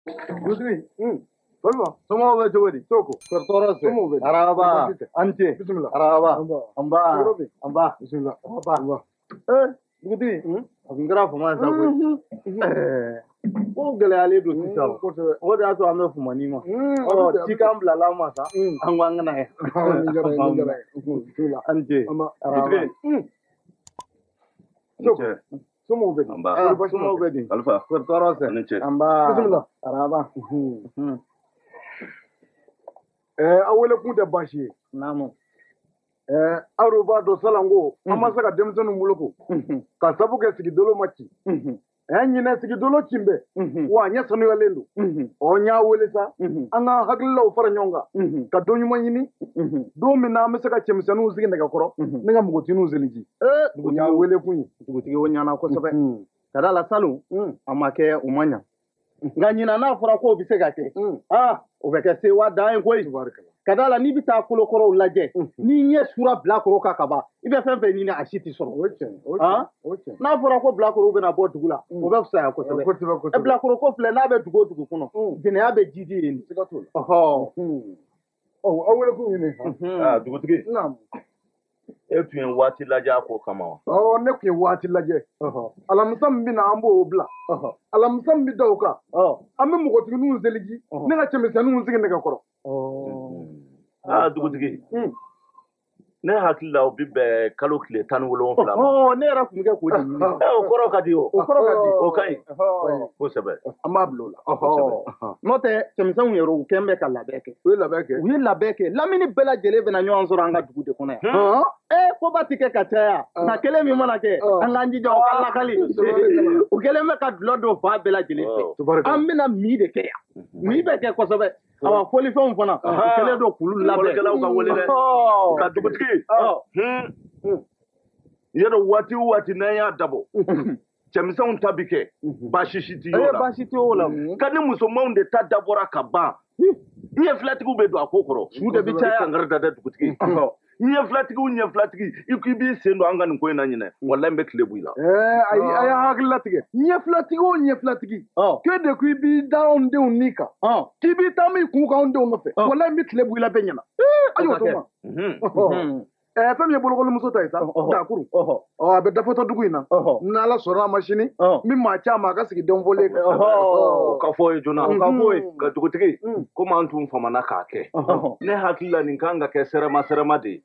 Dugutigi. Walima somɔgɔw bɛ cogo di? Soko. Tɔɔrɔ tɛ. Somɔgɔw bɛ di? Araba. An ce. Bisimila. Araba. Anba. Anba. Bisimila. Araba. Dugutigi. A kun kɛra fama ye sa koyi. Ko gɛlɛyalen don sisan. O de y'a to an bɛ fumani ma. Ɔ cikan bilala an ma sa. An ko an kana yan. An ce. Araba. Soko. Somɔgɔw bɛ di? Anba. Somɔgɔw bɛ di? Alifa. Tɔɔrɔ tɛ. Ni ce. Anba. Bisimila. Araba. Aw wele kun tɛ baasi ye. Naamu. Aw de b'a dɔn salon ko an ma se ka denmisɛnninw boloko ka sabu kɛ sigidolo ma ci. Ɲinɛ sigidolo ci bɛ wa a ɲɛ sanuyalen don. Ɔ n y'a wele sa an ka hakililaw fara ɲɔgɔn kan ka don ɲuman ɲini don min na an bɛ se ka cɛmisɛnninw sigi nɛgɛkɔrɔ ne ka npogotigininw seliji. O y'a wele kun ye. Dugutigi o ɲana kosɛbɛ. Ka d'a la salon a ma kɛ o ma ɲa. Nka ɲinan n'a fɔra k'o bɛ se ka kɛ o bɛ kɛ sewa dan ye koyi. Ka d'a la n'i bɛ taa kolokɔrɔw lajɛ n'i ɲɛ sura bilakoro kan ka ban i bɛ fɛn fɛn ɲini a si tɛ sɔrɔ. N'a fɔra ko bilakorow bɛna bɔ dugu la o bɛ fisaya kosɛbɛ. Bilakoro ko filɛ n'a bɛ dugu o dugu kɔnɔ jɛnɛya bɛ jidi yen. Ɔ aw wele kun ɲini. Dugutigi. E tun ye waati lajɛ a ko kama wa? Awɔ, ne tun ye waati lajɛ. Alamisa min bɛ na an b'o bila. Alamisa min bɛ da o kan. An bɛ npogotigininw seliji ne ka cɛmisɛnninw sigi nɛgɛkɔrɔ. Dugutigi. Ne hakili la o bi bɛn kalo tile 17 ma. Ne yɛrɛ tun bɛ kɛ k'o de ɲini. O kɔrɔ ka di o. O kɔrɔ ka di. O ka ɲi. Kosɛbɛ. An b'a bila o la. N'o tɛ cɛmisɛnw yɛrɛ u kɛn bɛ ka labɛn kɛ. U ye labɛn kɛ. U ye labɛn kɛ. Lamini bɛɛ lajɛlen bɛna ɲɔgɔn sɔrɔ an ka dugu de kɔnɔ yan. Koba ti kɛ ka caya. Nka kelen min mana kɛ an k'an jija o ka lakali. U kɛlen bɛ ka dulɔ don fan bɛɛ lajɛlen fɛ. An bɛna min de kɛ yan. Min bɛ kɛ kosɛbɛ. Awa fɔlifɛnw fana u kɛlen don k'olu labɛn. Fɔlikɛlaw ka wele dɛ. Ka dugutigi. Yɔrɔ waati o waati n'an y'a dabɔ. Cɛmisɛnw ta bi kɛ baasi si ti y'o la. Baasi t'o la. Ka ni musomanw de ta dabɔra ka ban. Ɲɛ filatigiw bɛ don a ko kɔrɔ. Su de bɛ caya. Kankari da dɛ dugutigi. Ɲɛ filatigi o ɲɛ filatigi i ko i b'i sen don an ka nin ko in na ɲinɛ walayi n bɛ tile bɔ i la. Ayi a y'a hakili latigɛ. Ɲɛ filatigi o ɲɛ filatigi. K'e de ko i b'i da anw denw ni kan. K'i b'i taama i kun kan anw denw nɔfɛ. Walayi n bɛ tile bɔ i la bɛɛ ɲɛna. A y'o to ma. Fɛn min ye bolokolimuso ta ye sa dakuru. A bɛ dafɔtɔ dugu in na. N'Ala sɔnna a ma sini n bɛ maa caman a ka sigi den fɔlen kan. O ka fɔ ye joona. O ka fɔ ye. Nka dugutigi komi an tun famana k'a kɛ. Ne hakili la nin kan ka kɛ sɛrɛma sɛrɛma de ye.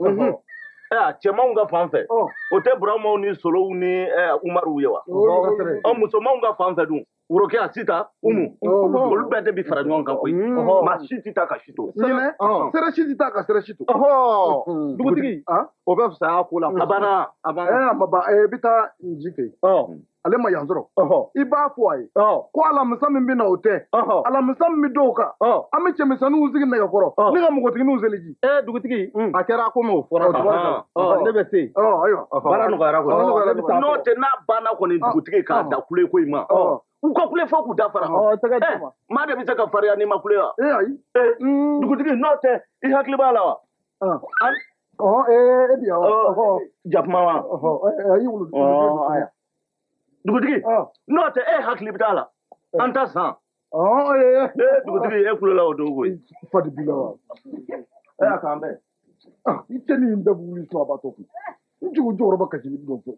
Cɛmanw ka fan fɛ o tɛ Buramaw ni Solow ni Umaruw ye wa? Ɔ musomanw ka fan fɛ dun. Worokiya Sita Umu olu bɛɛ de bi fara ɲɔgɔn kan koyi. Maa si tɛ taa ka si to. Ɲinɛ sɛrɛ si tɛ taa ka sɛrɛ si to. Dugutigi o bɛ fisaya ko la. A banna. A banna. A ma ban i bɛ taa Nji fɛ yen. Ale ma yan sɔrɔ. I b'a fɔ a ye. Ko alamisa min bɛ na o tɛ. Alamisa min bɛ dɔw kan. An bɛ cɛmisɛnninw sigi nɛgɛkɔrɔ. Ne ka npogotigininw seliji. Dugutigi a kɛra komi o fɔra. Ne bɛ se yen. Ayiwa. Baara nɔgɔyara kɔni. N'o tɛ n'a banna kɔni dugutigi k'a da kule ko in ma. U ka kule fo k'u dafara. Maa de bɛ se ka farinya n'i ma kule wa? Ayi. Dugutigi n'o tɛ i hakili b'a la wa? E bi yan wa? Jakuma wa? Ayi wulu. Dugutigi n'o tɛ e hakili bɛ t'a la. An ta san. Dugutigi e kulola o don koyi. Fa de b'i la wa? A k'an bɛn. I cɛ ni bɛɛ b'u wuli sɔn a b'a tɔ kun. N jugu cɛkɔrɔba kasi don fɔ.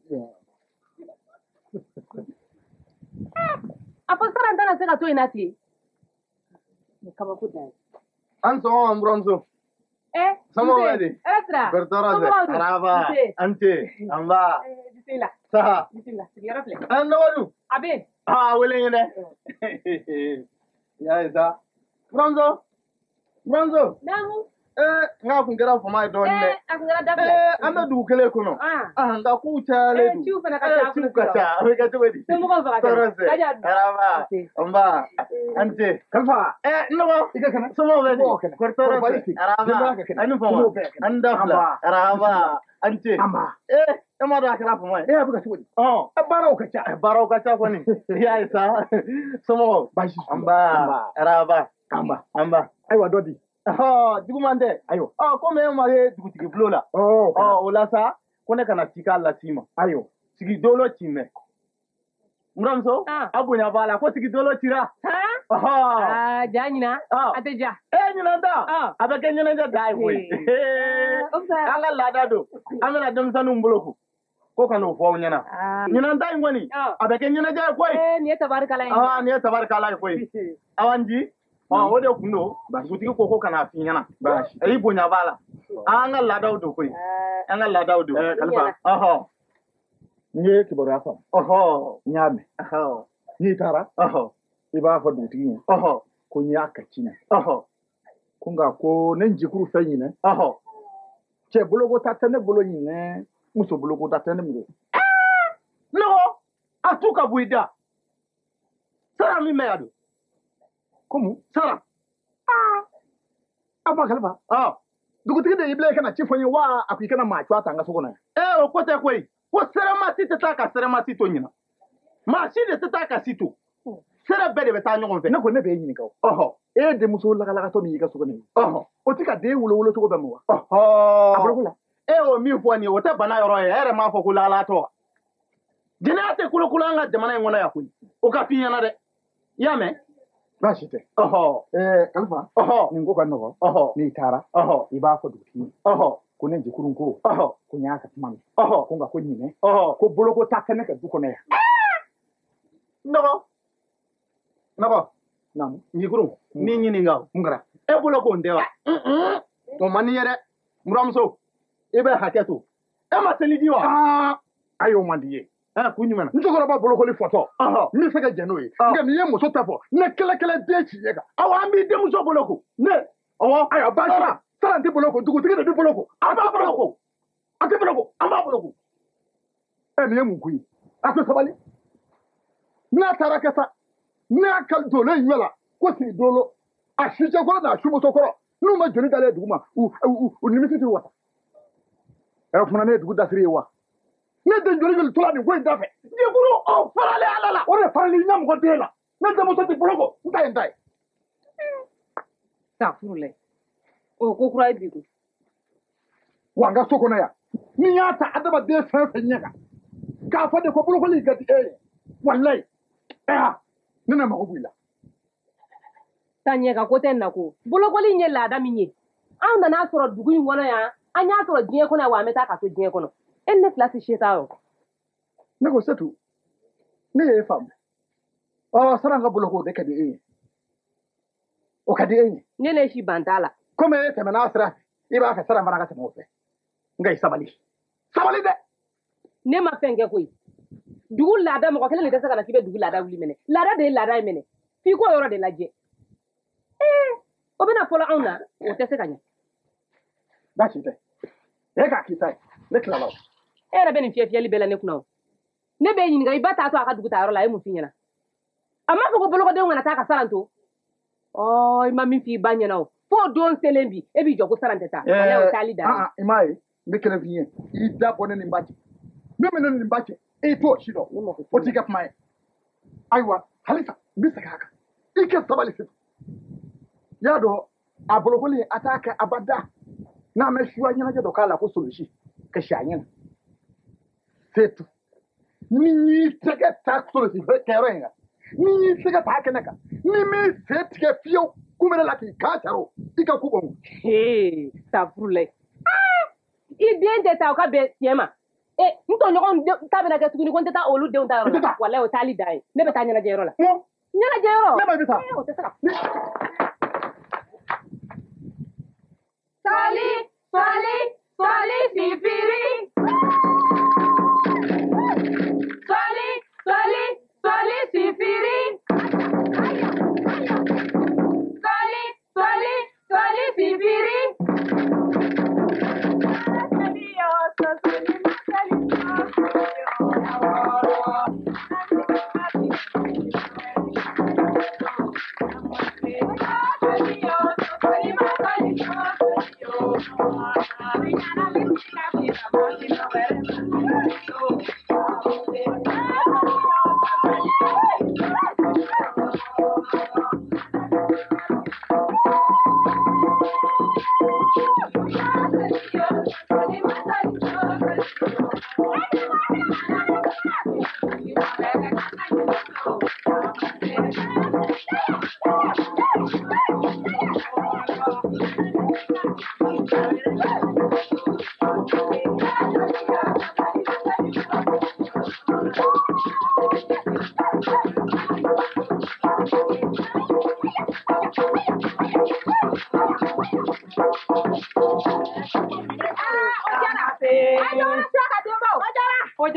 A fɔ sara n tɛna se ka to yen na ten. Kabako dan ye. An sɔgɔma n buramuso. Somɔgɔw bɛ di? Hɛrɛ sira. Bɛrɛ tɔɔrɔ tɛ. Araba. An ce. Anba. Bisimila. Saha. Bisimila. Sigiyɔrɔ filɛ. An dɔgɔnin. A bɛ yen. Wele n ye dɛ. I y'a ye sa. Buramuso. Buramuso. Naamu. Nka kun kɛra fama ye dɔɔnin dɛ. A kun kɛra da filɛ. An bɛ dugu kelen kɔnɔ. Nka kow cayalen don. Ciw fana ka ca. Ciw ka ca. A bɛ kɛ cogo di? Somɔgɔw faga. Tɔɔrɔ tɛ. Araba. Nba. An ce. Kalifa. N dɔgɔ. I ka kɛnɛ. Somɔgɔw bɛ di? Kɔri tɔɔrɔ tɛ. Araba. Ani fama. An da fila. Araba. An ce. E m'a dɔn a kɛra fama ye. A bɛ kɛ cogo di? Baaraw ka ca. Baaraw ka ca kɔni. I y'a ye sa. Somɔgɔw. Baasi. Anba. Araba. Anba. Anba. Ayiwa dɔ di. Juguman tɛ. Ayiwa. Komi e ma ye dugutigi bulon la. O la sa ko ne kana cikan las'i ma. Ayiwa. Sigidolo ci mɛ. Buramuso, a bonya b'a la ko sigidolo cira. Aa ja ɲina a tɛ ja. Ɲinan ta a bɛ kɛ ɲɛnajɛ dan ye koyi. An ka laada don, an bɛna denmisɛnninw boloko ko ka n'o fɔ aw ɲɛna. Ɲinan ta in kɔni a bɛ kɛ ɲɛnajɛ ye koyi. Nin ye tabarikala ye. Nin ye tabarikala ye koyi. Awa n ji, o de kun don dugutigi ko ka n'a f'i ɲɛna. I bonya b'a la. An ka laadaw don koyi. An ka laadaw don. Kalifa. N ye kibaruya faamu. N y'a mɛn. N'i taara. I b'a fɔ dugutigi ye. Ko n y'a ka ci na. Ko nka ko ne jikuru fɛn ɲinɛ. Cɛ boloko ta tɛ ne bolo ɲinɛ, muso boloko ta tɛ ne bolo. Ne ko a tu ka bɔ i da. Sara min bɛ yan don. Komu? Sara. A ma Kalifa. Dugutigi de y'i bila i kana ci fɔ n ye wa a ko i kana maa cuwa ta n ka so kɔnɔ yan. O ko tɛ koyi. Ko sɛrɛmasi tɛ taa ka sɛrɛmasi to ɲina. Maa si de tɛ taa ka si to. Sɛrɛ bɛɛ de bɛ taa ɲɔgɔn fɛ. Ne ko ne b'e ɲininka o. E ye denmuso lagalagatɔ min y'i ka so kɔnɔ ye. O tɛ ka den wolo wolo cogo bɛɛ ma wa? A boloko la. E y'o min fɔ nin ye, o tɛ bana yɔrɔ ye. E yɛrɛ m'a fɔ ko lalagatɔ wa? Jɛnɛya tɛ kolokolo an ka jamana in kɔnɔ yan koyi. O ka f'i ɲɛna dɛ. I y'a mɛn? Baasi tɛ. Kalifa. Nin ko ka nɔgɔn. N'i taara. I b'a fɔ dugutigi ye. Ko ne jikuru ko. Ko n y'a ka kuma mɛn. Ko nka ko ɲinɛ. Ko boloko ta tɛ ne ka du kɔnɔ yan. Nɔgɔ. Nɔgɔ. Naamu. Jikuru, ni ɲininka o. Mun kɛra? E bolo ko n tɛ wa? O man di n ye dɛ. N buramuso, i bɛ hakɛ to. E ma seli di wa? Ayi, o man di ye. Kun jumɛn na? N cɛkɔrɔba bolokoli fɔtɔ. N bɛ se ka jɛn n'o ye. Nka n'i ye muso ta fɔ, ne kɛlɛ kɛlɛ den ci e kan. Awɔ, an b'i denmuso boloko. Ne? Awɔ. Ayiwa, baasi tɛ. Sara n tɛ boloko, dugutigi de bɛ boloko. An b'a boloko. An tɛ boloko, an b'a boloko. Nin ye mun ko ye? A ko sabali. N'a taara kɛ sa, n'a ka dolo in ɲɛ la, ko sigi dolo, a sijɛkɔrɔ n'a sumusokɔrɔ, n'u ma joli dalen dugu ma, u nimisi tɛ wasa. O kumana ne ye dugu dasiri ye wa? Ne den joli joli tora nin ko in da fɛ. Jikuru, o faralen Ala la. O de faralen i ɲɛ mɔgɔ den la. Ne denmuso tɛ boloko, n ta ye n ta ye. Safurulayi. O ko kura ye bi koyi. Wa n ka so kɔnɔ yan, ni n y'a ta adamaden fɛn fɛn ɲɛ kan, k'a fɔ de ko bolokoli ka di e ye, walayi, ne na mago b'i la. Ta ɲɛ kan ko tɛ na ko. Bolokoli in ye laada min ye, anw nana sɔrɔ dugu in kɔnɔ yan, an y'a sɔrɔ diɲɛ kɔnɔ yan, wa an bɛ taa ka to diɲɛ kɔnɔ. E ni ne fila tɛ se taa yɔrɔ. Ne ko Setu, ne y'e faamu. Sara n ka boloko o de ka di e ye. O ka di e ye. Ne ne si ban t'a la. Komi e tɛmɛna a sira fɛ, i b'a fɛ sara fana ka tɛmɛ o fɛ. Nka i sabali. Sabali dɛ! Ne ma fɛn kɛ koyi. Dugu laada mɔgɔ kelen de tɛ se ka na k'i bɛ dugu laada wuli minɛ. Laada de ye laada ye minɛ. F'i k'o yɔrɔ de lajɛ. O bɛna fɔlɔ anw na, o tɛ se ka ɲɛ. Baasi tɛ. E k'a k'i ta ye. Ne tilala o. E yɛrɛ bɛ nin fiyɛ fiyɛli bɛɛ la ne kunna o. Ne b'e ɲininka i ba t'a to a ka dugu taa yɔrɔ la, a ye mun f'i ɲɛna? A m'a fɔ ko bolokodenw kana taa ka saran to. I ma min f'i ba ɲɛna o. F'o don selen bi, e b'i jɔ ko saran tɛ taa. Walayi o taali dan ye. I m'a ye, n bɛ kelen f'i ye. I da bɔ ne ni n ba cɛ. Min bɛ ne ni n ba cɛ, e t'o si dɔn. O t'i ka kuma ye. Ayiwa, halisa n bɛ segin a kan. I ka sabali Setu. I y'a dɔn, a bolokoli a t'a kɛ abada. N'a mɛ suya ɲɛnajɛ dɔ k'a la ko solosi ka si a ɲɛna. Setu, ni y'i tɛgɛ ta solosi kɛyɔrɔ in kan, ni y'i tɛgɛ ta kɛnɛ kan, ni m'i sen tigɛ fiyewu, kun bɛ ne la k'i kan caro, i ka ku bɔ n kun. Safurulayi. I den tɛ taa o ka bɛn tiɲɛ ma. N tɔɲɔgɔnw ta bɛna kɛ tuguni ko n tɛ taa olu denw ta yɔrɔ la. Walayi o taali dan ye. Ne bɛ taa ɲɛnajɛ yɔrɔ la. Ɲɛnajɛ yɔrɔ? Ne ma i bɛ taa. O tɛ se ka. Sali, sali, sali sifiri. Sali, sali, sali sifiri. Sali, sali, sali sifiri.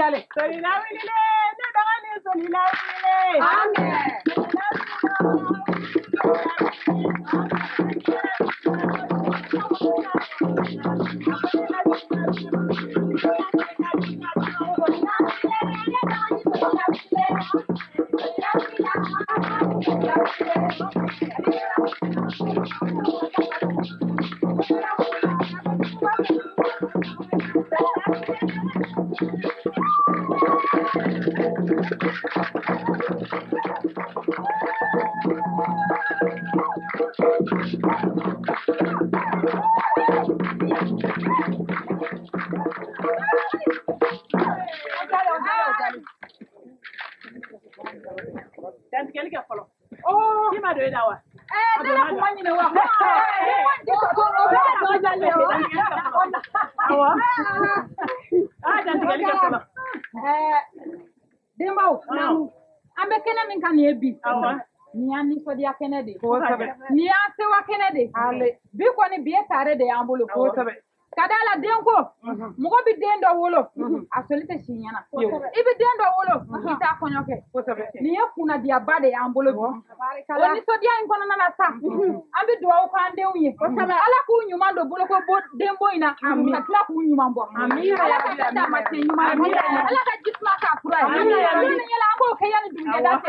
jalen. Solila wulile, ne dɔgɔnin solila wulile. Amen. Dantigɛli kɛ fɔlɔ. I ma don e la wa? Ne yɛrɛ kun ma ɲinɛ wa? Awɔ. Dantigɛli kɛ fɔlɔ. Denbaw, an bɛ kɛnɛ min kan nin ye bi. Nin y'an nisɔndiya kɛnɛ de ye. Nin y'an sewa kɛnɛ de ye. Bi kɔni bi ye tare de y'an bolo. Ka d'a la den ko mɔgɔ bɛ den dɔ wolo a soli tɛ si ɲɛna i bɛ den dɔ wolo i t'a kɔɲɔ kɛ nin ye kunnadiyaba de y'an bolo bi o nisɔndiya in kɔnɔna na sa an bɛ dugawu k'an denw ye Ala k'u ɲuman don boloko denbo in na ka tila k'u ɲuman bɔ Ala ka kɛ taamasiyɛn ɲuman ye Ala ka ji suma k'a kura ye ni yɛlɛ an b'o kɛ yanni dugujɛda cɛ.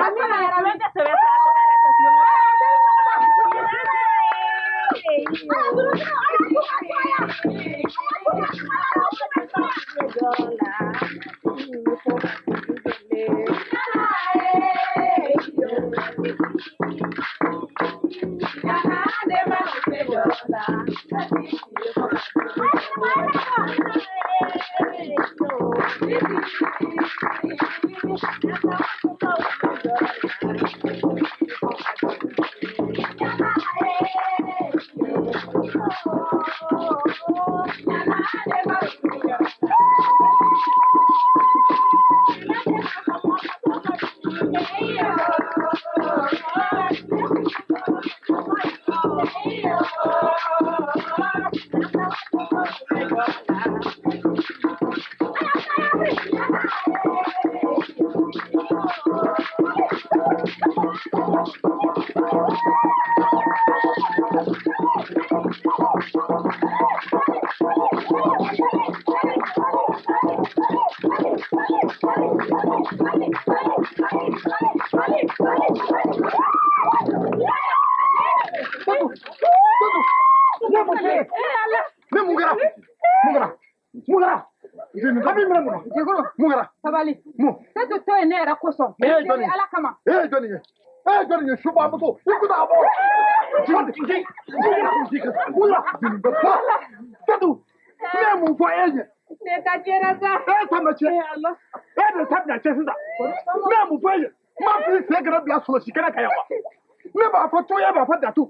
Ne b'a fɔ cogoya b'a fɔ datu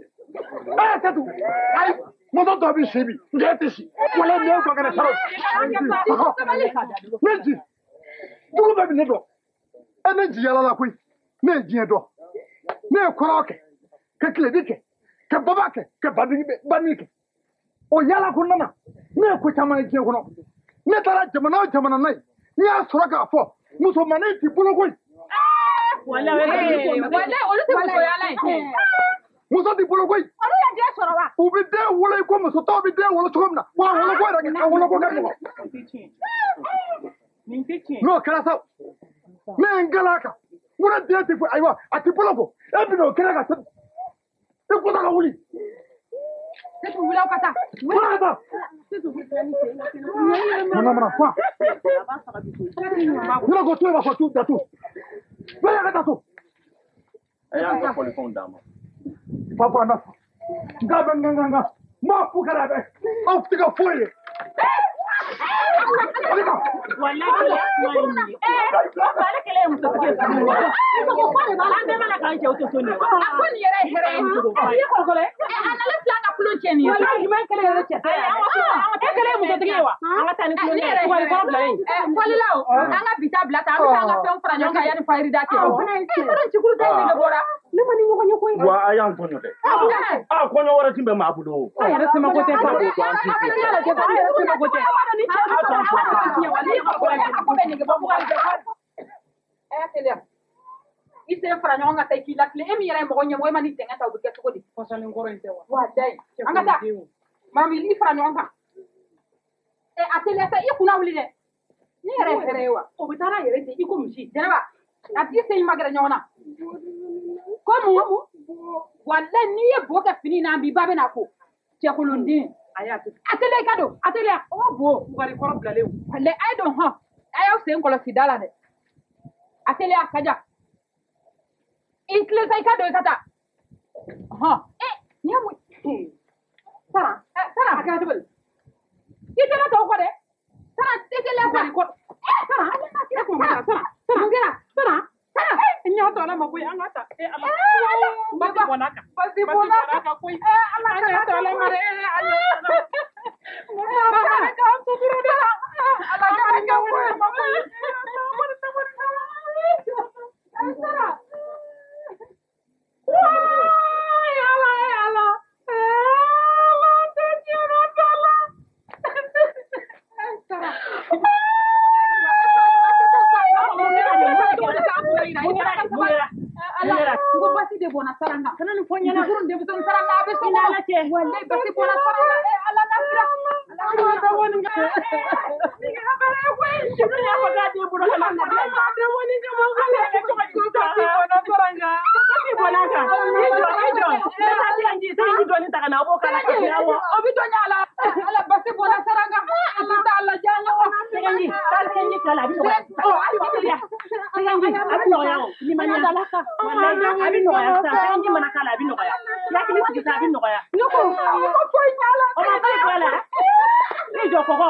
datu ayi moto dɔ bɛ si bi n tɛ si wala ne ko kana sɔrɔ ne ji dugu bɛɛ bɛ ne dɔn ne ji yala la koyi ne ye diɲɛ dɔn ne ye kɔrɔ kɛ ka tilebi kɛ ka baba kɛ ka banni kɛ o yala ko nana ne ye ko caman ye diɲɛ kɔnɔ ne taara jamana o jamana na ye n y'a sɔrɔ k'a fɔ musomanin ti bolo koyi. Olu tɛ musoyala ye. Muso ti bolo koyi. Olu ye den sɔrɔ wa? U bɛ den wolo i ko muso tɔw bɛ den wolo cogo min na wa woloko yɛrɛ a woloko ka nɔgɔn. N'o kɛra sa ne ye n gɛlɛya a kan n ko ne den tɛ foyi ayiwa a ti bolo ko e bɛ n'o kɛnɛ kan i ko ka wuli. Setu wuli aw ka taa. Wuli ka taa. Mana mana fa. Ne ko to e b'a fɔ tu datu. Bɛɛ ka taa so. A y'an ka fɔlifɛnw d'a ma. Papa na. Nka bɛ nka nka nka. N b'a fo kɛra bɛ. Aw tɛ ka foyi ye. Ale kɛlen ye musotigi ye sisan. An bɛɛ mana k'an cɛw to so nin ye. A ko nin yɛrɛ ye hɛrɛ ye. I ye kɔlɔkɔlɔ ye. A nana filɛ an ka kulon cɛ nin ye. Walahi jumɛn kɛlen yɛrɛ cɛ tɛ. E kɛlen ye musotigi ye wa? An ka taa ni kulon ye. Kɔlɔkɔlɔ bilalen. Fɔlilaw an ka bi ta bila tan an bɛ taa an ka fɛnw fara ɲɔgɔn kan yanni fayiri da cɛ. E yɔrɔ cikuru ta in de bɔra. Ne ma ni ɲɔgɔn ye koyi. Wa a y'an tɔɲɔ dɛ. A kɔɲɔ wɛrɛ tun bɛ maa bolo. A yɛrɛ sema ko tɛ fa. A yɛrɛ sema ko tɛ. I sen fara ɲɔgɔn kan sa i k'i latilen e min yɛrɛ ye mɔgɔ ɲɛmɔgɔ e ma ni dɛngɛ ta o bɛ kɛ cogo di? Kɔsɔnni kɔrɔ in tɛ wa? Walayi an ka taa mami i fara ɲɔgɔn kan. A teliya sa i kunna wuli dɛ. Ni yɛrɛ ye hɛrɛ ye wa? O bɛ taa n'a yɛrɛ ten i ko misi. Jɛnɛba a tigi sen ma gɛrɛ ɲɔgɔn na. Ko mun? Walayi n'i ye bo kɛ fini na bi ba bɛ na ko cɛkolonden. A y'a to. A teliya i ka don a teliya. O bo bugari kɔrɔ bilalen. Walayi a ye don hɔn a y'aw sen kɔlɔsi da la dɛ. A teliya ka ja. I tilen sa i ka don i ka taa. Hɔn nin ye mun ye? Sara Sara a kɛra cogo di? I tɛna tɔw kɔ dɛ. Sara i teliya sa. Sara Sara Sara mun kɛra? Sara Sara n y'a tɔ ala ma koyi an ka taa. Ala basi bɔnna kan. Basi bɔnna kan koyi. Ala an y'a tɔ ala ma dɛ. Ala k'an sutura dɛ. Ala k'an kɛ koyi. Sara. Ala ala. Ala tɛ diɲɛ tɔ la. Sara. Ala ko basi de bɔnna sara kan. Kana nin fɔ n ɲɛna. Kurun denmisɛnnin sara kan a bɛ so kɔnɔ. Walayi basi bɔnna sara kan. Ala n'a kira. Ala ka bɔ nin kan. Nin kɛra baara ye koyi. Ne y'a fɔ k'a den bolo ka na. A den bɔ nin kama. Ale yɛrɛ cogo di sisan? Basi bɔnna sara kan. Basi bɔnna kan. I jɔ i jɔ. Ne taa sɛgɛnji dɔɔni ta ka na o b'o k'a la. O bɛ dɔ ɲɛ a la. Ala basi bɔnna sara kan. Ala t'a lajɛ an ɲɛ. Sɛgɛnji taa sɛgɛnji k'a la a bɛ nɔgɔya. Hali teliya. Sɛgɛnji a bɛ nɔgɔya o. Limaniya. Walayi a bɛ nɔgɔya sisan. Sɛgɛnji mana k'a la a bɛ nɔgɔya. I hakili sigi sa a bɛ nɔgɔya. Ne ko ne ma foyi ɲɛ a la. O ma foyi bɔ a la. Ne jɔ kɔgɔ.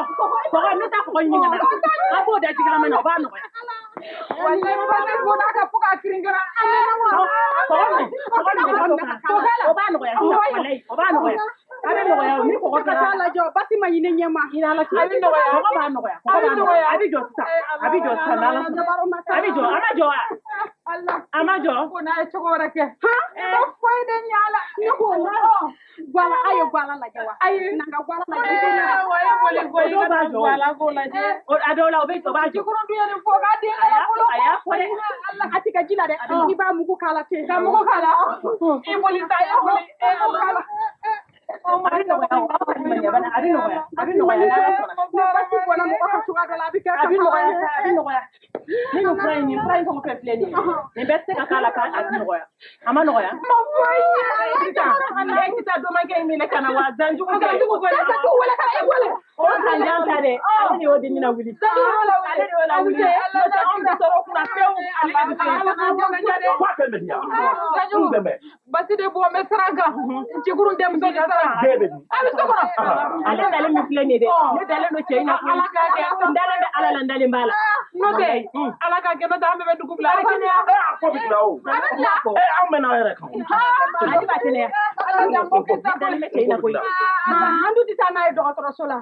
Kɔgɔ ne taa kɔgɔ ɲini ka na. A b'o da jikalama na o b'a nɔgɔya. Walayi basi bɔnna kan fo k'a kirin-kara. Kɔgɔ minɛ kɔgɔ minɛ o b'a nɔgɔya sisan walayi o b'a nɔgɔya. A bɛ nɔgɔya o ni kɔgɔ ka taa lajɔ basi ma ɲini ɲɛ ma. I n'Ala cɛ. A bɛ nɔgɔya. Kɔgɔ b'a nɔgɔya. Kɔgɔ b'a nɔgɔya. A bɛ jɔ sisan. A bɛ jɔ sisan n'Ala sɔnna. A bɛ jɔ a ma jɔ wa? A ma jɔ. Ko n'a ye cogo wɛrɛ kɛ. Ne ma foyi de ɲɛ a la. Ne ko gwala a ye gwala lajɛ wa? Ayi. Na ka gwala lajɛ. Wa ye boli boli dɔw b'a jɔ. Gwala ko lajɛ. A dɔw la o bɛ o b'a jɔ. Jikuru dun ye nin fɔ k'a den ala bolo. A y'a fɔ dɛ. A ti ka ji la dɛ. I b'a mugu k'a la ten. Ka mugu k'a la. I boli sa i boli. K'a la. A bɛ nɔgɔya a bɛ nɔgɔya a bɛ nɔgɔya basi bɔnna mɔgɔ ka cogoya dɔ la a bɛ kɛ a bɛ nɔgɔya a bɛ nɔgɔya ne nin fura in nin fura in fɛn o fɛn filɛ nin ye nin bɛɛ tɛ se ka k'a la k'a nɔgɔya a ma nɔgɔya. Sisan domakɛ in minɛ ka na wa zanjugu kɛ zanjugu wele ka na e wele. O zanjan ta dɛ ale de y'o de ɲɛna wuli. Ale de y'o la wuli n'o tɛ anw bɛ sɔrɔ kunna pewu ale de bɛ se. Ko a tɛ mɛ yan. Zanjugu basi de bɔ n bɛ siran kan cikuru denmuso de sara. A bɛ so kɔnɔ. Ale dalen min filɛ nin ye dɛ ne dalen don cɛ in na koyi n dalen bɛ Ala la n dalen b'a la. N'o tɛ Ala ka kɛ n'o tɛ an bɛɛ bɛ dugu bila. A ko bɛ tila o. A bɛ tila. Anw bɛ n'aw yɛrɛ kan. Ale b'a kɛnɛya. Ala ka mɔ kɛ sa Ne dalen bɛ cɛ in na koyi. An dun tɛ taa n'a ye dɔgɔtɔrɔso la.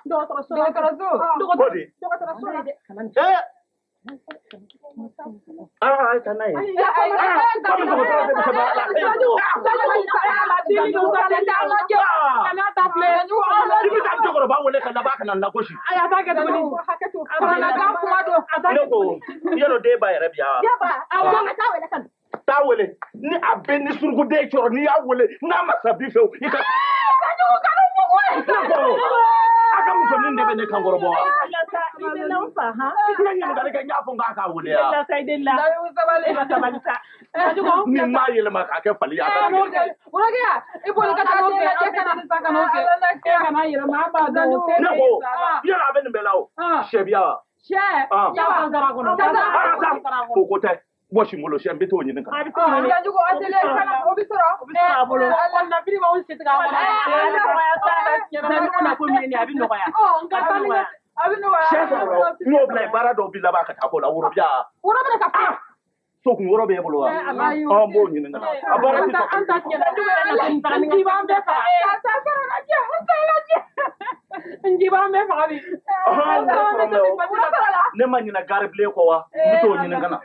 Dɔgɔtɔrɔso la. Dɔgɔtɔrɔso. Ko di? Dɔgɔtɔrɔso la. A ye taa n'a ye. Komi dɔgɔtɔrɔ bɛ se baara la. I bɛ taa cɛkɔrɔba wele ka laban ka na lagosi. Ne ko yɔrɔ den ba yɛrɛ bi yan. Taa wele ni a bɛ ni surukuden sɔrɔ n'i y'a wele n'a ma sa bi fɛ i ka. A ka musonin de bɛ ne kan kɔrɔbɔ wa. I bɛ n'anw fa han. I tɛna ɲininkali kɛ n y'a fɔ n k'a k'a wele wa. I delila sa i delila. Sabali sa. Ni n m'a yɛlɛma k'a kɛ fali ye a ka kɛ. Worokiya i boli ka taa den lajɛ ka na sisan ka n'o kɛ. Kana yɛlɛma an b'a dɔn. Ne ko yala a bɛ nin bɛɛ la o. Sɛ bi yan wa. Sɛ. Yafa kɔnɔ. O ko tɛ. Bɔsi n bolo sɛ n bɛ t'o ɲini ka na. A bɛ t'o ɲini. Zanjugu a teliya i kana o bɛ sɔrɔ. O bɛ sɔrɔ a bolo. Kɔnɔnafili b'anw si tigɛ a kɔnɔ. A bɛ nɔgɔya sa. Zanjugu na ko min ye nin ye a bɛ nɔgɔya. Nka taa ni a bɛ nɔgɔya. Sɛ sɔrɔ n y'o bila yen baara dɔw b'i laban ka taa k'o la woro bi yan. Woro bɛ ka fa. Sokun woro b'e bolo wa? Ɔ n b'o ɲini ka na. A baara tɛ An ta tiɲɛna. N b'an bɛɛ faga. Ka taa sɔrɔ lajɛ n t'a lajɛ. N b'an bɛɛ faga bi. Ne ma ɲinɛ gari bilen kɔ wa? N bɛ t'o ɲini ka na.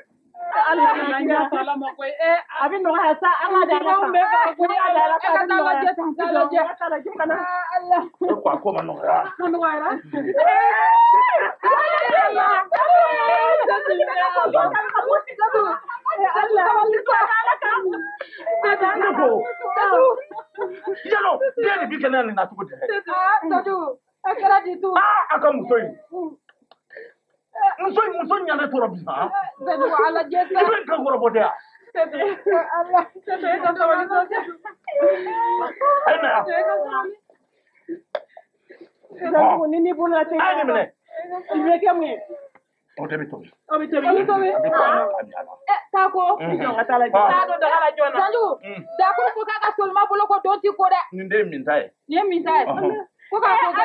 A bɛ nɔgɔya sa an ka da ala kan a bɛ nɔgɔya E ko a ko ma nɔgɔya. A nɔgɔyara. Ne ko yalo den de bi kɛnɛya nin na cogo di? A kɛra di tu. Aa a ka muso in. Muso in muso ɲana tɔɔrɔ bi sa. Sedu ala jɛ I bɛ n kan kɔrɔbɔ de yan. Ala Sedu e ka sabali sa. A ye na yan. E ka sabali. Ni ni bolo la tɛ. A ye nin minɛ. I bɛ kɛ mun ye? O de bɛ tobi. O bɛ tobi. O bɛ tobi. A bɛ to a la k'a mi a la. Taa ko. I jɔ n ka taa lajɛ. Taa don daga la joona. Sanju, Dakuru ko k'a ka solima bolo ko don ti ko dɛ. Nin de ye min ta ye. Nin ye min ta ye. Ko k'a ko kɛ.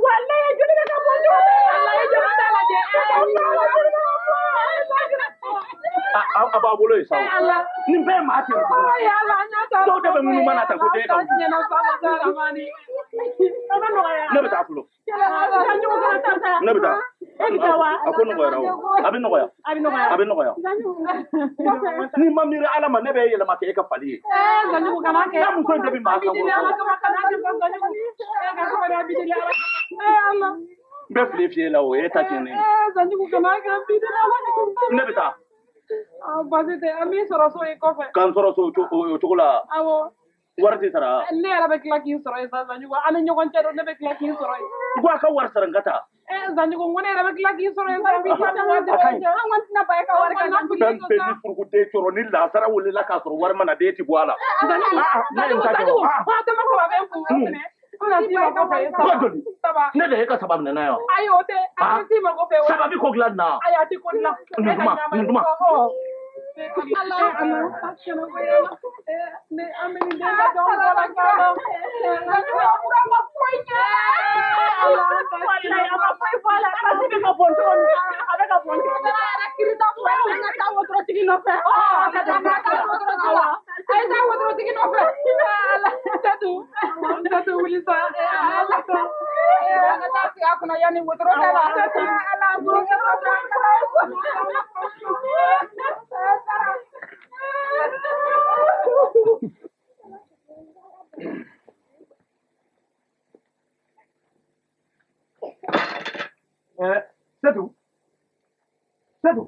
Walayi joli bɛ ka bɔ joona. Walayi joli t'a lajɛ. A b'a bolo yen sa o. Nin bɛɛ ye maa tigɛ. Dɔw de bɛ ŋunu mana ta ko den ka wuli. Ne bɛ taa fɔlɔ. Ne bɛ taa. E bɛ taa wa? A ko nɔgɔyara o. A bɛ nɔgɔya. A bɛ nɔgɔya. A bɛ nɔgɔya. N'i ma miiri Ala ma ne bɛ yɛlɛma kɛ e ka fali ye. Sanjugu kana kɛ. Ne muso in de bɛ maa kan kɔrɔ. N bɛ fili fiyɛ la o ye e ta tiɲɛnen ye. Sanjugu kana kɛ. Ne bɛ taa. Baasi tɛ an b'i sɔrɔ so in kɔfɛ. K'an sɔrɔ so o cogo la. Awɔ. Wari tɛ sara. Ne yɛrɛ bɛ tila k'i sɔrɔ yen sa Sanjugu an ni ɲɔgɔn cɛ don ne bɛ tila k'i sɔrɔ yen. Ko a ka wari sara n ka taa. Sanjugu n ko ne yɛrɛ bɛ tila k'i sɔrɔ yen sa. An kɔni tɛna ban e ka wari kan. Fɛn bɛɛ ni furukuden cɔrɔ ni lansara welela k'a sɔrɔ wari ma na den ti bɔ a la. Ne ye n ta kɛ o. Tɛmɛ saba bɛ n kun minɛ. Ko joli? Ne de ye ka saba minɛ n'a ye wa? Ayi o tɛ a tɛ s'i ma kɔfɛ. Saba bi ko dilan na. Ayi a tɛ ko dilan. Nin duman nin duman. Ala ala ne an bɛ nin den ka jɔn bɔ la k'a la. Sanjugu a ma foyi kɛ. Walayi a ma foyi fɔ a la. A bɛ ka bɔn cogo min a bɛ ka bɔn cogo min. A yɛrɛ kirita fɔ an ka taa wotorotigi nɔfɛ. A ka taa wotorotigi la. A ye taa wotorotigi nɔfɛ. Ala Sedu Sedu wuli sa. Ala an ka taa sigi a kunna yanni wotoro tɛ la. Ala Sedu Sedu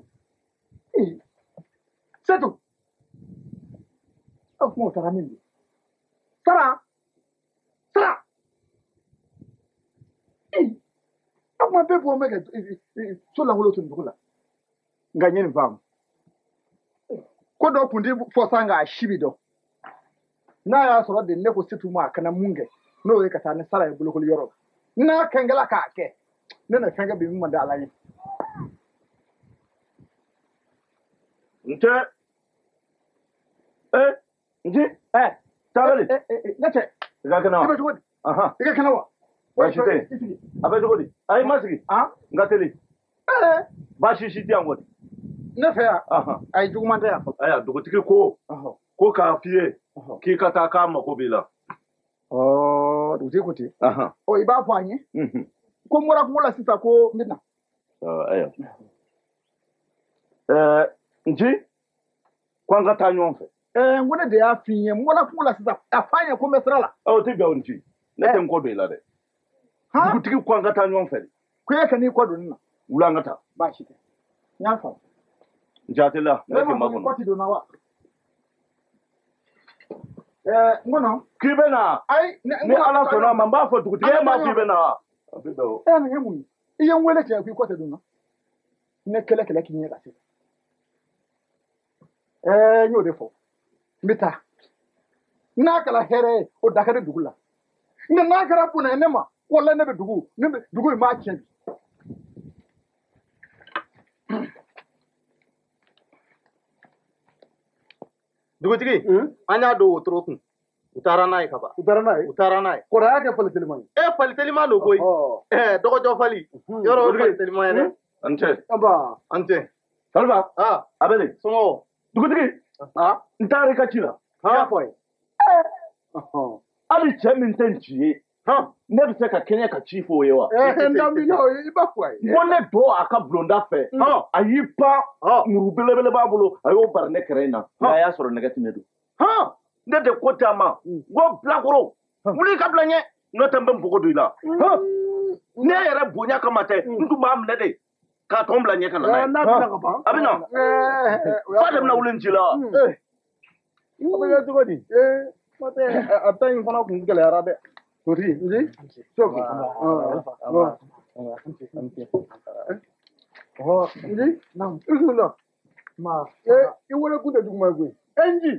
Sedu o kuma o taara min di Sara Sara a kuma bɛɛ bɔ bɛ ka so lankolon to nin dugu la nka n ye nin faamu ko dɔ kun tɛ fɔ san k'a si bi dɔn n'a y'a sɔrɔ de ne ko Setu ma a kana mun kɛ n'o ye ka taa ni Sara ye bolokoli yɔrɔ la n'a kɛnkɛla k'a kɛ ne na fɛn kɛ bi min man di Ala ye. N tɛ n ti Tabali. Ne cɛ. I ka kɛnɛ wa? I bɛ cogo di? I ka kɛnɛ wa? Baasi tɛ yen. A bɛ cogo di? Ayi ma sigi. N ka teli. Baasi si tɛ yan kɔni. Ne fɛ yan. Ayi juguman tɛ yan. Ayiwa dugutigi ko. Ko k'a f'i ye. K'i ka taa k'a mako b'i la. Dugutigi ko ten. Ɔ i b'a fɔ an ye. Ko n bɔra kungo la sisan ko n bɛ na. Ayiwa. Nci ko an ka taa ɲɔgɔn fɛ. N ko ne de y'a f'i ye n bɔra kungo la sisan a f'a ye ko n bɛ sira la. O tɛ bɛn o Nci. Ne tɛ n kɔ don i la dɛ. Dugutigi ko an ka taa ɲɔgɔn fɛ de. Ko e ka n'i kɔ don ne na. Wula an ka taa. Baasi tɛ. N y'a faamu. Jate la ne tɛ makɔnɔ. Kɔ ti donna wa? N kɔnɔ. K'i bɛ na. Ayi ni Ala sɔnna a ma n b'a fɔ dugutigi e m'a f'i bɛ na wa? Nin ye mun ye? I ye n wele cɛ k'i kɔ tɛ don na. Ne kɛlɛ kɛlɛ k'i ɲɛ ka se. N y'o de fɔ. N bɛ taa. N'a kɛra hɛrɛ ye o da ka di dugu la. Nka n'a kɛra bɔnɛ ye ne ma walayi ne bɛ dugu ne bɛ dugu in b'a tiɲɛ bi. Dugutigi an y'a don wotoro kun. U taara n'a ye ka ban. U taara n'a ye. U taara n'a ye. Kɔrɔ y'a kɛ fali teliman ye. Fali teliman don koyi. Dɔgɔjɔ fali. Yɔrɔ o fali teliman ye dɛ. An cɛ. Aba. An cɛ. Saliba. A bɛ de. Somɔgɔw. Dugutigi. N taara i ka ci la. I y'a fɔ a ye. Hali cɛ min tɛ n ci ye. Ne bɛ se ka kɛɲɛ ka ci f'o ye wa? N da mi la i b'a fɔ a ye. Ko ne don a ka bulonda fɛ, a y'i pan, muru belebele b'a bolo, a y'o bari ne kɛrɛ in na, nka a y'a sɔrɔ nɛgɛ tɛ ne don. Ne de ko t'a ma, ko bilakoro, wuli ka bila ɲɛ, n'o tɛ n bɛ npogo don i la. Ne yɛrɛ bonya kama tɛ, n tun b'a minɛ de k'a tɔn bila ɲɛ ka na n'a ye. A bɛ na, fa de bɛna wuli n ci la wa? O bɛ kɛ cogo di? N'o tɛ a ta in fana kun gɛlɛyara dɛ. Dugutigi, soki. Nji, bisimila. I wele kun tɛ juguman ye koyi. Nji,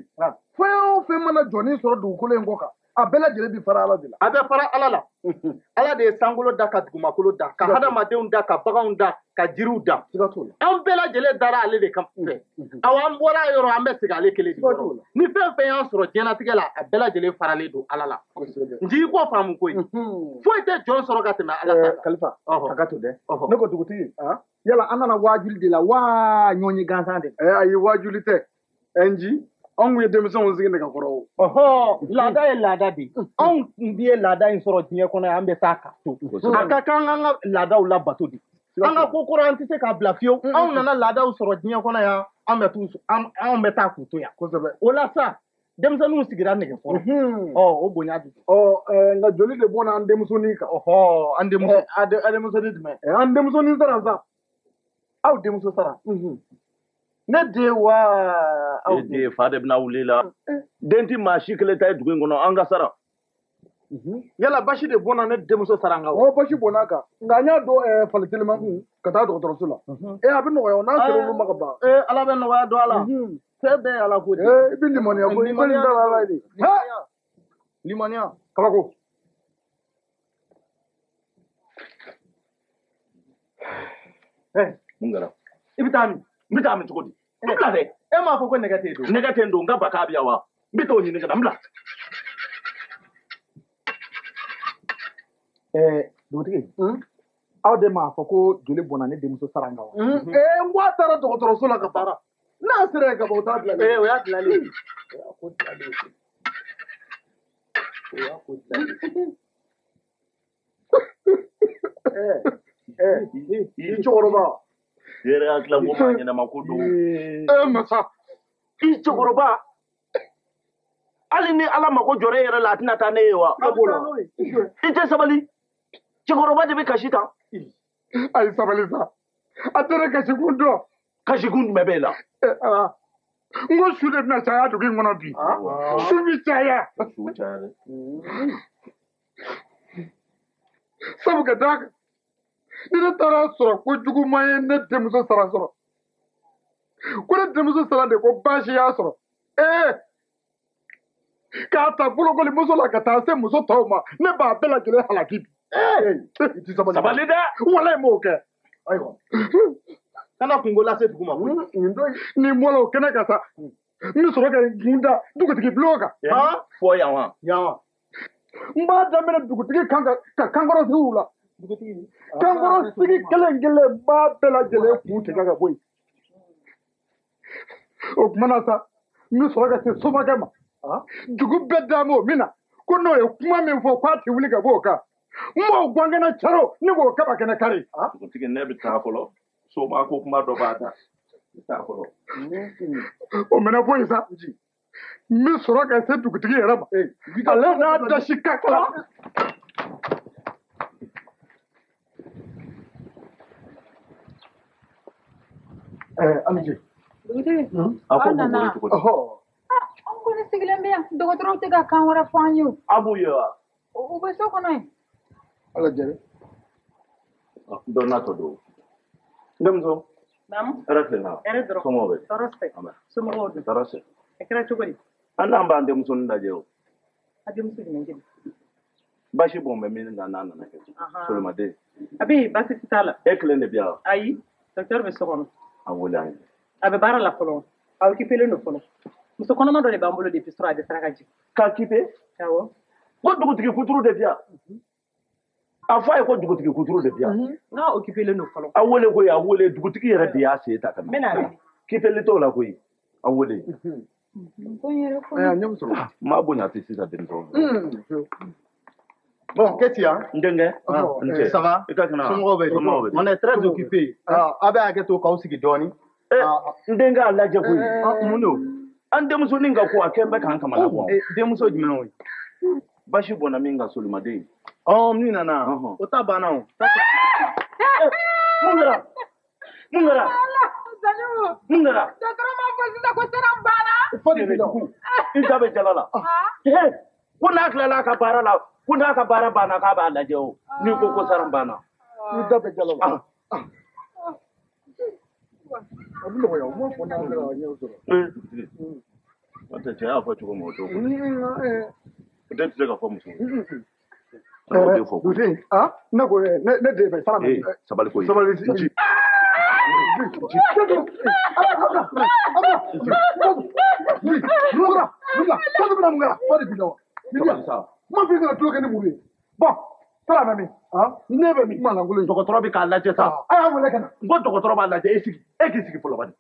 fɛn o fɛn mana jɔnni sɔrɔ dugukolo in kɔ kan, a bɛɛ lajɛlen bi fara Ala de la. A bɛ fara Ala la. Ala de ye sankolo da ka dugumakolo da, ka hadamadenw da, ka baganw da, ka jiriw da. Siga t'o la. An bɛɛ lajɛlen dara ale de kan fɛ. Awɔ, an bɔra a yɔrɔ, an bɛ segin ale kelen de yɔrɔ. Ni fɛn fɛn y'an sɔrɔ diɲɛlatigɛ la, a bɛɛ lajɛlen faralen don Ala la. Nji i k'o faamu koyi. Foyi tɛ jɔn sɔrɔ ka tɛmɛ Ala ta kan. Kalifa, a ka to dɛ. Ne ko dugutigi, yala an nana waajuli de la wa ɲɔgɔn ye gansan de? Ayi, waajuli tɛ. Nji, anw ye denmisɛnw sigi nɛgɛkɔrɔ o. Laada ye laada de ye. Anw tun ye laada in sɔrɔ diɲɛ kɔnɔ yan, an bɛ taa k'a to. A ka kan an ka laadaw labato de. An ka ko kɔrɔ an tɛ se k'a bila fiyewu. Anw nana laadaw sɔrɔ diɲɛ kɔnɔ yan, an bɛ taa k'u to yan. Kosɛbɛ. O la sa, denmisɛnninw sigira nɛgɛkɔrɔ. O bonya de. Nka joli de bɔnna an denmusonin kan. An denmuso. A denmusonin jumɛn? An denmusonin sara sa. Aw denmuso sara. Ne den wa aw den. E den fa de bɛna wuli la. Den ti maa si kelen ta ye dugu in kɔnɔ, an ka sara. Yala basi de bɔnna ne denmuso sara n kan wa? Ɔ, basi bɔnna a kan. Nka an y'a dɔn fali teliman kun ka taa dɔgɔtɔrɔso la. A bɛ nɔgɔya o, n'a sera olu ma ka ban. Ala bɛ nɔgɔya don a la. Fɛn bɛɛ ye Ala ko de ye. I bɛ limaniya ko, i bɛ nin da la de. Limaniya. Kabako. Mun kɛra? I bɛ taa min? N bɛ taa min cogo di? N bila dɛ. E m'a fɔ ko nɛgɛ tɛ yen don. Nɛgɛ tɛ yen don, n ka baka bɛ yan wa? N bɛ t'o ɲini ka na, n bila. Dugutigi, aw de m'a fɔ ko joli bɔnna ne denmuso sara n kan wa? N ko a taara dɔgɔtɔrɔso la ka baara. N'a sera yen ka ban, o t'a bilalen. O y'a bilalen ye. O y'a ko dilalen ye. O y'a ko dilalen ye. I cɛkɔrɔba. I yɛrɛ y'a tila ko maa ɲɛnama ko don. Masa. I cɛkɔrɔba. Hali ni Ala mako jɔra e yɛrɛ la, a tɛna taa ne ye wa? I tɛ sabali. Cɛkɔrɔba de bɛ kasi tan. Ayi, sabali sa. A tɛ ne kasikun dɔn. Kasikun jumɛn b'e la? N ko su de bɛna caya dugu in kɔnɔ bi. Su bɛ caya. Su caya dɛ. Sabu ka d'a kan, ni ne taara sɔrɔ ko juguman ye ne denmuso sara sɔrɔ, ko ne denmuso sara de ko baasi y'a sɔrɔ, k'a ta bolokoli muso la ka taa se muso tɔw ma, ne b'a bɛɛ lajɛlen halaki bi. I ti sabali. Sabali dɛ. Walayi m'o kɛ. Ayiwa. Kana kungo lase dugu ma koyi. Ni n bɔra o kɛnɛ kan sa, n bɛ sɔrɔ ka n kun da dugutigi bulon kan. Fɔ yan wa? Yan wa? N b'a daminɛ dugutigi kan ka kankɔrɔ sigi u la. Kankɔrɔ sigi kelen kelen n b'a bɛɛ lajɛlen kun tigɛ ka bɔ yen. O tuma na sa, n bɛ sɔrɔ ka se somakɛ ma. Dugu bɛɛ d'a ma o min na, ko n'o ye kuma min fɔ k'a tɛ wuli ka bɔ o kan. N b'o gɔnkɛnɛ caro ne b'o kaba kɛnɛ kari. Dugutigi, ne bɛ taa fɔlɔ. Soma ko kuma dɔ b'a da. N bɛ taa fɔlɔ. O mɛnɛ bɔ yen sa. N bɛ sɔrɔ ka se dugutigi yɛrɛ ma. Ale n'a dasi ka kala. Alije. Dugutigi. A ko b'o bolo cogo di? Anw kɔni sigilen bɛ yan, dɔgɔtɔrɔw tɛ ka kan wɛrɛ fɔ an ye o. A b'u ye wa? U bɛ so kɔnɔ yen. Ala jɛra. Dɔ n'a tɔ don. N denmuso. Naamu. Hɛrɛ tilenna. Hɛrɛ dɔrɔn. Somɔgɔw bɛ di? Tɔɔrɔ tɛ. Somɔgɔw dun? Tɔɔrɔ tɛ. A kɛra cogo di? An n'an b'an denmusonin lajɛ o. A denmuso jumɛn jeli? Basi bɔn bɛ min kan n'a nana kɛ. Solomaden. A bɛ yen, baasi t'a la. E kelen de bɛ yan wa? Ayi, docteur bɛ so kɔnɔ. A wele an ye. A bɛ baara la fɔlɔ. A occupé-len don fɔlɔ. Muso kɔnɔma dɔ de b'an bolo depuis sɔrɔ a dɛsɛra ka jigin. K'a occupé? Awɔ. Ko dugutigi kuturu de bɛ yan. A fɔ a ye ko dugutigi kuturu de bɛ yan. N'a occupé-len don fɔlɔ. A wele koyi, a wele, dugutigi yɛrɛ de y'a sen ta ka na. N bɛ n'a wele. Kipeli t'o la koyi. A wele. Ko n yɛrɛ kɔnɔ. Ɲɛ bɛ sɔrɔ. Maa bonya tɛ sisan denmisɛnw. Bon, qu'est-ce qu'il y a? N denkɛ. Ça va? I ka kɛnɛ wa? Somɔgɔw bɛ di? On est très occupé. A bɛ hakɛ to k'aw sigi dɔɔni. N denkɛ a lajɛ koyi. Mun don? An denmusonin ka ko a kɛn bɛ k'an kamana gan. Denmuso jumɛn o ye? Basi bɔnna min kan solimaden. Min nana. O ta banna o. Mun kɛra? Mun kɛra? Mun kɛra? Dɔgɔtɔrɔ m'a fɔ sisan ko sira banna. Fo de bɛ i da bɛ jala la. Ko n'a tilala a ka baara la, ko n'a ka baara banna k'a b'a lajɛ o. N'i ko sara banna. I da bɛ jala la. A bɛ nɔgɔya, o ma fɔ n'a sera a ɲɛ sɔrɔ. N'o tɛ cɛ y'a fɔ cogo min o t'o fɔ. O den tɛ se ka fɔ muso ye. Dutigi, ne ko ne den bɛ sara min. Sabali koyi. Sabali. Dɔgɔtɔrɔ bɛ k'a lajɛ sa. A y'a wele ka na. N ko dɔgɔtɔrɔ b'a lajɛ, e sigi. E k'i sigi fɔlɔ bani.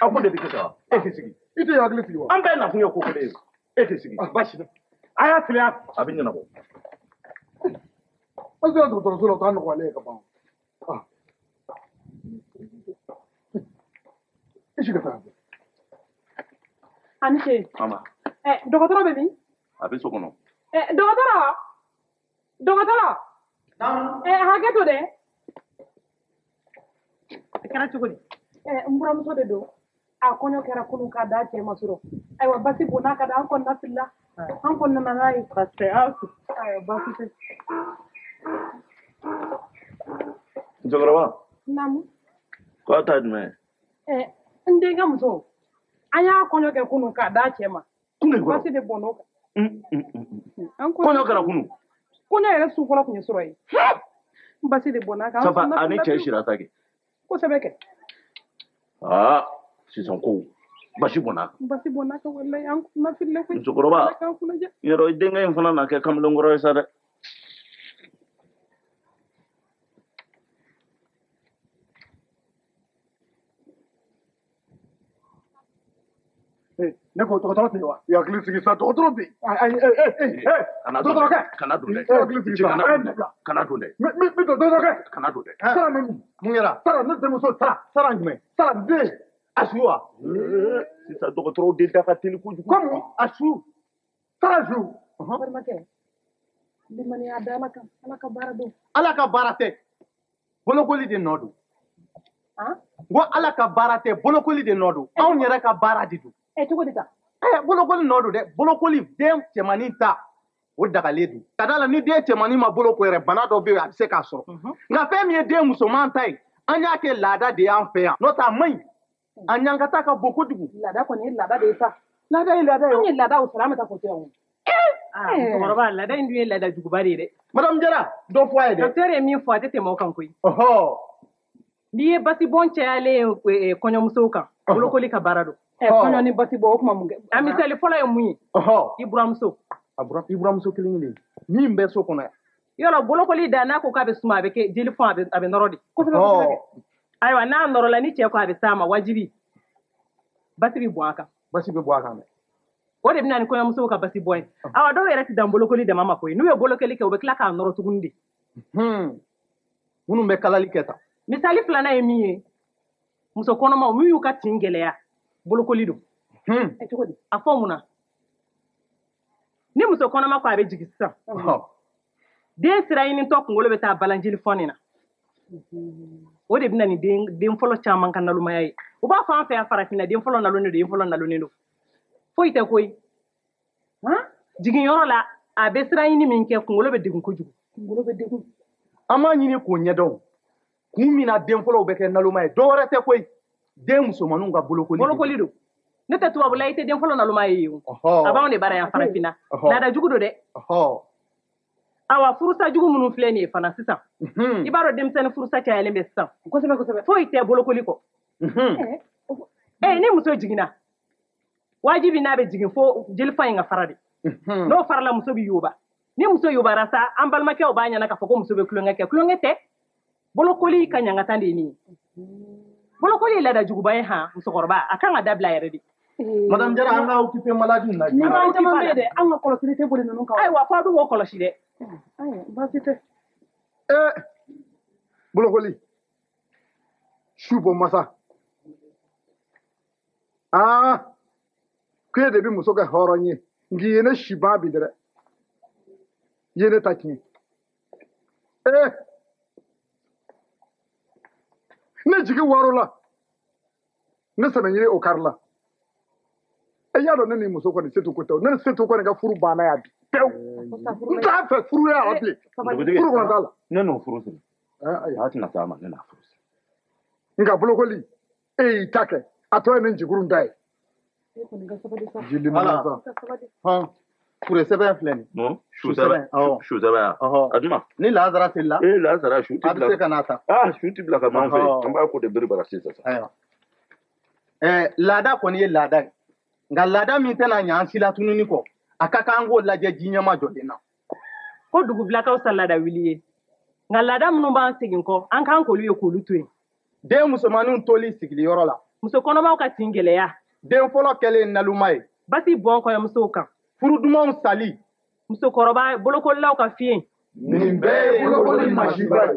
A ko de bɛ kɛ tan wa? E k'i sigi. I tɛ hakili sigi wa? An bɛɛ nakun ye ko kelen ye. E k'i sigi. Baasi tɛ. A y'a teliya. A bɛ ɲɛnabɔ. An sera dɔgɔtɔrɔso la, o t'a nɔgɔyalen ye ka ban. I si ka taa. A ni ce. Mama. Dɔgɔtɔrɔ bɛ min? A bɛ so kɔnɔ. Dɔgɔtɔrɔ. Dɔgɔtɔrɔ. Hakɛ to dɛ. A kɛra cogo di? N buramuso de don. A kɔɲɔ kɛra kunun k'a da cɛ ma sɔrɔ. Ayiwa basi bɔnna ka da an kɔni filila. An kɔni nana n'a ye. Basi tɛ. Ayiwa basi tɛ. Musokɔrɔba. Naamu. K'a ta jumɛn? N denkɛ muso. An y'a kɔɲɔ kɛ kunun k'a da cɛ ma. Kunun kɔrɔ. Basi de bɔnn'o kan. Kɔɲɔ kɛra kunun. Kɔɲɔ yɛrɛ su fɔlɔ tun ye sɔrɔ ye. Basi de bɔnn'a kan. Safa a ni cɛ sira ta kɛ. Kosɛbɛ kɛ. Aa sisan ko basi bɔnna a kan. Basi bɔnn'a kan walayi an kunna filila koyi. Musokɔrɔba yɔrɔ i denkɛ in fana na kɛ kamalenkɔrɔ ye sa dɛ. Ne ko dɔgɔtɔrɔ tɛ yen wa? I hakili sigi sa, dɔgɔtɔrɔ bɛ yen. Ayi, dɔgɔtɔrɔkɛ. Kana don dɛ. I hakili sigi sa, a ye dabila. Kana don dɛ. N bɛ don dɔgɔtɔrɔkɛ. Kana don dɛ. Sara bɛ min? Mun kɛra? Sara, ne denmuso Sara. Sara jumɛn? Sara n den. A su wa? Sisan dɔgɔtɔrɔw de da ka teli kojugu. Komi a su. Sara su. Balimakɛ, limaniya da Ala kan, Ala ka baara don. Ala ka baara tɛ. Bolokoli de nɔ don. N ko Ala ka baara tɛ, bolokoli de nɔ don. Anw yɛrɛ ka baara de don. Cogo di ta? Bolokoli nɔ don dɛ. Bolokoli den cɛmannin ta, o dagalen don. Ka d'a la ni den cɛmannin ma boloko yɛrɛ, bana dɔ bɛ yen a bɛ se k'a sɔrɔ. Nka fɛn min ye den musoman ta ye, an y'a kɛ laada de y'an fɛ yan. N'o tɛ a man ɲi. A ɲankata ka bon kojugu. Laada kɔni ye laada de ye sa. Laada ye laada ye. Anw ye laadaw sɔrɔ, an bɛ taa k'o to yan o. Musokɔrɔba, laada in dun ye laada juguba de ye dɛ. Madame Jara, dɔ fɔ a ye dɛ. Docteur ye min fɔ, a tɛ tɛmɛ o kan koyi. N'i ye basibɔn cayalen ye kɔɲɔmusow kan, bolokoli ka baara don. Kɔɲɔ ni basi bɔ o kuma mun kɛ? A misali fɔlɔ ye mun ye? I buramuso. I buramuso kelen kelen min bɛ so kɔnɔ yan. Yɔrɔ bolokoli da n'a ko k'a bɛ suma, a bɛ kɛ jeli fɔn, a bɛ nɔrɔ de. Kosɛbɛ kosɛbɛ. Ayiwa n'a nɔrɔla ni cɛ ko a bɛ s'a ma wajibi basi bɛ bɔn a kan. Basi bɛ bɔ a kan dɛ. O de bɛ na ni kɔɲɔmusow ka basi bɔn ye. Awa dɔw yɛrɛ tɛ dan bolokoli dama ma koyi. N'u ye bolokoli kɛ u bɛ tila k'a nɔrɔ tuguni de. Minnu bɛ kalali kɛ tan. Misali filanan ye min ye, muso kɔnɔmaw min y'u ka tin gɛlɛya, bolokoli don. Cogo di? A fɔ mun na? Ni muso kɔnɔma ko a bɛ jigin sisan, den sira ɲinitɔ kunkolo bɛ taa balanjeli fɔn nin na. O de bɛ na ni den fɔlɔ caman ka nalomaya ye. U b'a fɔ an fɛ yan farafinna, den fɔlɔ nalonnen don, den fɔlɔ nalonnen don. Foyi tɛ koyi. Jiginyɔrɔ la, a bɛ sira ɲini min kɛ, kunkolo bɛ degun kojugu. Kunkolo bɛ degun. An b'a ɲini k'o ɲɛdɔn. Kun min na den fɔlɔw bɛ kɛ naloma ye, dɔwɛrɛ tɛ koyi. Den musomaninw ka bolokoli. Bolokoli don. Ne tɛ tubabula, i tɛ den fɔlɔ naloma ye o. A b'anw de bara yan farafinna. Laada jugu don dɛ. Awa furusa jugu minnu filɛ nin ye fana sisan. I b'a dɔn denmisɛnnin furusa cayalen bɛ sisan. Kosɛbɛ kosɛbɛ. Foyi tɛ bolokoli kɔ. Ni muso jiginna, wajibi n'a bɛ jigin fo jelifa in ka fara de. N'o farala muso bɛ yoba. Ni muso yobara sa, an balimakɛw b'a ɲɛna k'a fɔ ko muso bɛ tulonkɛ kɛ. Tulonkɛ tɛ. Bolokoli ka ɲangata de ye nin ye. Bolokoli ye laada juguba ye han, musokɔrɔba, a kan ka dabila yɛrɛ de. Madame Jara, an ka occuper maladie na. Ni maa caman bɛ yen dɛ, an ka kɔlɔsili tɛ boli ninnu kan. Ayiwa, f'a dun k'o kɔlɔsi dɛ. Ayiwa, baasi tɛ. Bolokoli su bɔ masa aa k'e de bɛ muso kɛ hɔrɔn ye nk'i ye ne si ban bi dɛ i ye ne ta tiɲɛ ne jigi wɔɔrɔ la ne sɛbɛn ɲini o kari la e y'a dɔn ne ni muso kɔni setu ko tɛ ne ni setu kɔni ka furu banna yan bi pewu n t'a fɛ furu y'a la bilen furu kɔni t'a la ne n'o furu siri a tɛna s'a ma ne n'a furu siri nka bolokoli e y'i ta kɛ a tɔ ye ne jigurun ta ye jili mana sa fure sɛbɛn filɛ nin su sɛbɛn su sɛbɛn a juma ni lazara selila lazara su ti a bila bɛ se ka n'a ta su ti bila ka m'an fɛ an b'a ko de bere bara sisan ayiwa laada kɔni ye laada ye nka laada min tɛna ɲɛ an si la tununi kɔ a ka kan an k'o lajɛ ji ɲɛma jɔlen na ko dugubilakaw sa laada wuli ye nka laada minnu b'an segin kɔ an k'an k'olu ye k'olu to yen den musomaninw toli sigiliyɔrɔ la muso kɔnɔmaw ka tin gɛlɛya den fɔlɔ kɛlen naloma ye basi bɔn kɔɲɔmusow kan furu dumanw sali musokɔrɔba bolokolilaw ka fiyen nin bɛɛ ye bolokoli masiba ye.